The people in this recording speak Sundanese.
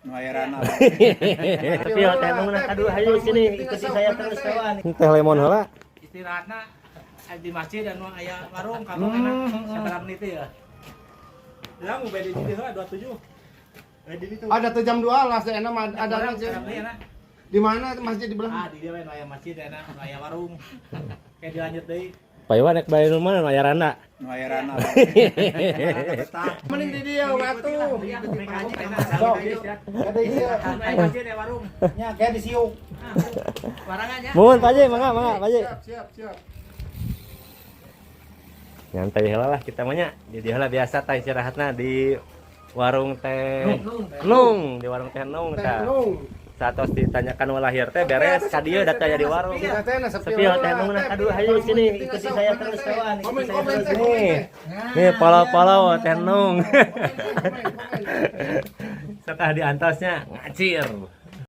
Nu ayarana. Tapi ya teh Nung, aduh, ayo sini, ikuti saya terus, kawan. Teh lemon heula. Istirahatna di masjid dan aya warung kamu enak sabaraha menit ya. Ya mau beda di dieu 27. Eh, di ditu. Ada tuh jam 2 lah, saya enak ada masjid. Enak. Di mana masjid di belah? Ah, di dieu we nu aya masjid enak, nu aya warung. Kayak dilanjut deui. Pak Iwan rek balik rumah nu ayarana. Nu ayarana. Mending di dia atuh. Sok. Ada iya. Aya masjid aya warung. Nya kayak di siuk. Warangannya. Muhun, Pak Haji, mangga mangga, Pak Haji. Siap, siap, siap. Nyantai heula lah kita mah nya. Di dieu heula biasa tah istirahatna di warung Teh Nung, di warung Teh Nung Teh tah. Nung. Saat ditanyakan lahir teh beres ka dieu data di warung. Kita teh na sepi. Sepi teh Nung nah, aduh, ayo sini, ikuti saya terus, kawan. Ikuti Komen saya komen terus. teh, komen Nih. teh. Nih follow-follow Teh Nung. Komen, komen, komen. Setelah diantosnya ngacir.